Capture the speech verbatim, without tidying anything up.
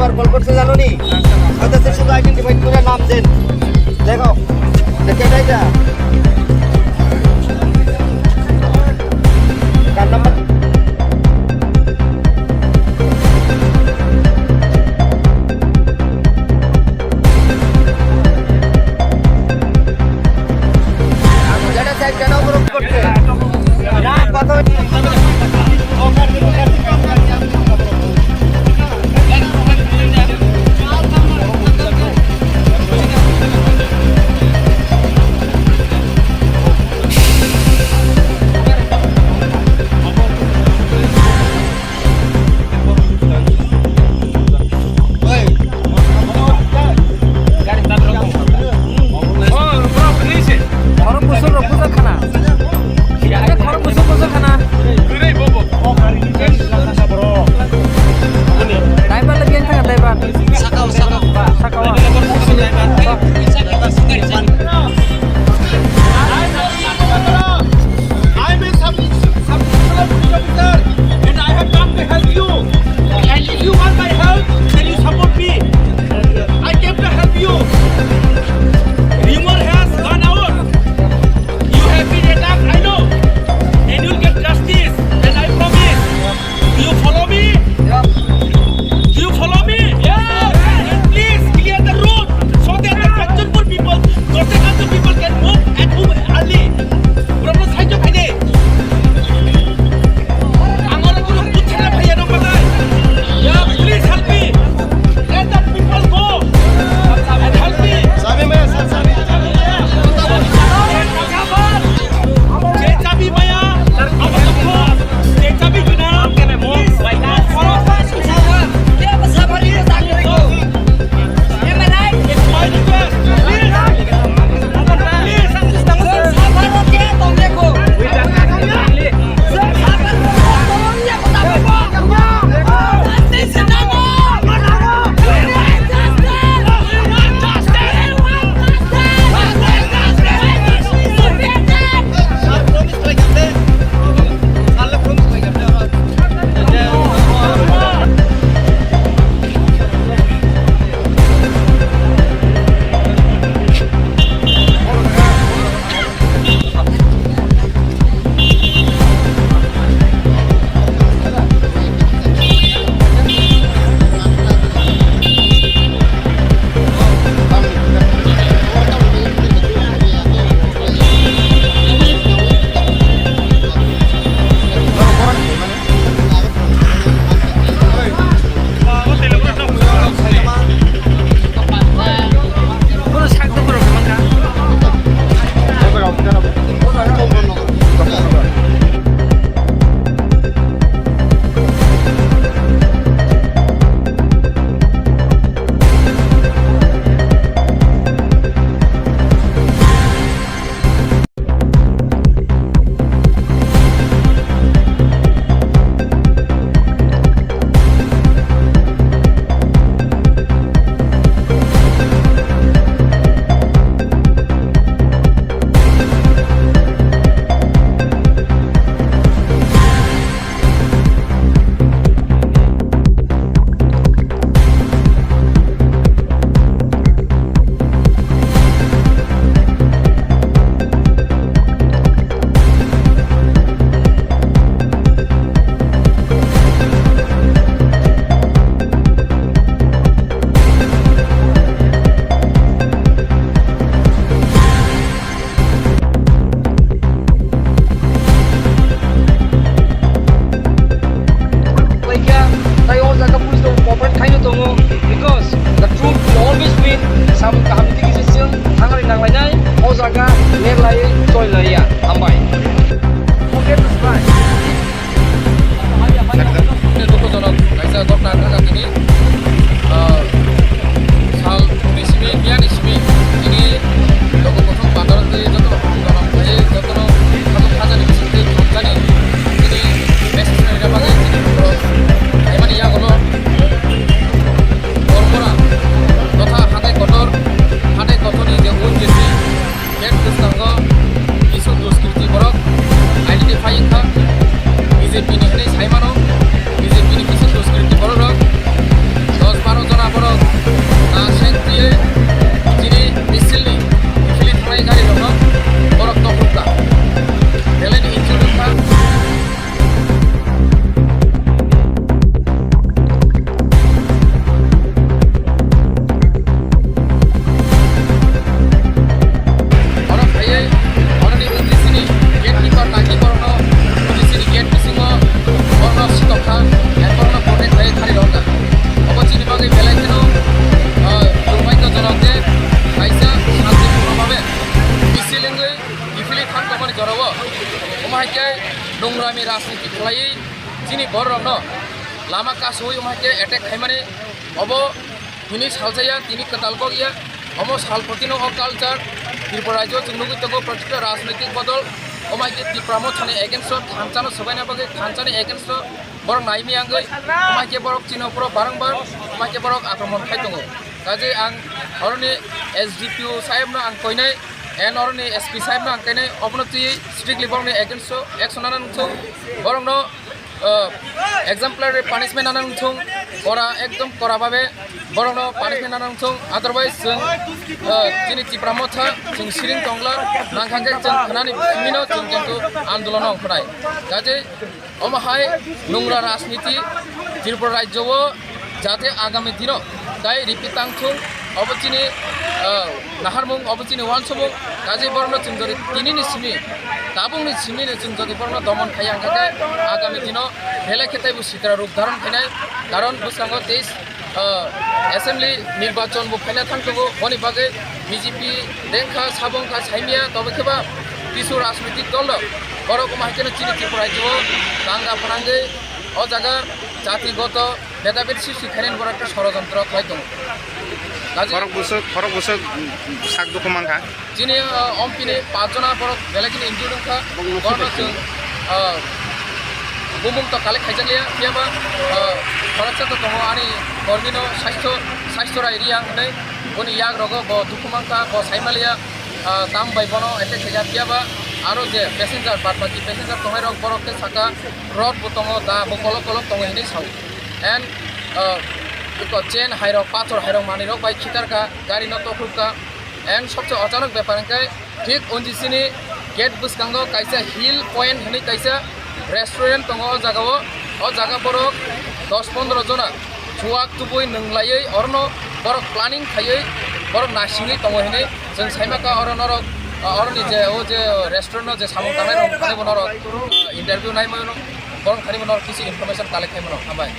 কল করছে জানো নি? আচ্ছা, শুধু আইডেন্টিফাই করে নাম দেন। দেখো, দেখে এটাই যা। কার নাম্বার? যেটা সাইড কেন অবরোধ করছে? না, কথা হচ্ছে। Khorok bwswk rok bwswk khana. Khorok bwswk bwswk khana. Hai khe nungrami rajniti khlaiwi chini bororokno lama kasui omo hai khe attack khaimani obo hwnwi salsaya, tini kwtal kok ya. Omo salpotino o culture Tripura rajyo chwng nugwi tongo, protikta rajnaitik bodol omo hai khe Tipra Mothani against o thansa no swbaina bagwi thansa ni against o borok naimi yangwi omo hai khe borok chini opor o barangbar omo hai khe borok akromon khai tongo. Kaje ang oroni S D P O saheb no ang koinai, and oroni S P saheb no ang koinai, obono twiwi strictly borokni against o action nana nungthung, borokno, uh, exemplary punishment nana nungthung, kora, ekdom kora babe borokno punishment nana nungthung, otherwise chwng, uh, chini Tipra Motha chwng siring tongla, nangkha khe chwng khnani simino chwng kintu andolono ongkhornai. Kaje omo hai nungra rajniti Tripura rajyo o jate agami dino tai repeat tang thung, obo chini, ah, naharmung, obo chini wansukmung, kaje borokno chwng jodi tinini simi, tabukni simi no chwng jodi borokno domon khaiya hwnkha khe agami dino belai khe taibo sitra rup dharon khainai, karon bwskango teis ah, assembly nirbachon bo phaina thang tongo, boni bagwi B J P dengkha, sabongkha, saimia, tobo khe ba kisu rajnitik dol rok borok omo hai kheno chini Tripura rajyo o danga phanangwi o jaga jatigoto bedabed srishti khainani borok khe sorojontro khlai tongo. Kaje Borok bwswk, borok bwswk, mm, sak dukhu mankha. Chini, uh, ompini pachjona borok belai kheno injured wngkha. Bongno Borokno sibui chwng, uh, bumung to collect khaijakliya, phiyaba, uh, khoroksa to tongo ani kormino saisto, saisto rai riya hwnwi. Boni yak rogo bo dukhu mankha, bo saimaliya, uh, tam bai bono attack khaijak, phiyaba aro je passenger, bad baki passenger tongnai rok borok khe saka rod bo tongo, da bo kolok kolok tongo hinwi sao. And, uh, iko chain hai rok, pathor hai rok manwi rok bai khitarkha, gari no tokhukha. And sobse ochanok bepar hwnkhe thik O N G C ni gate bwskango kaisa Hill Point hwnwi kaisa restaurant tongo o jaga o. O jaga borok dos pondro jona chuwak tubui nwnglaiwi orono borok planning khaiwi borok nasingwi tongo hinwi chwng saimakha. Oro norok, oroni je o je restaurant o je samung tangnai rok thani bo norok, ah, interview nai mano, borok thani bo norok kisi information collect khai mano. Hambai.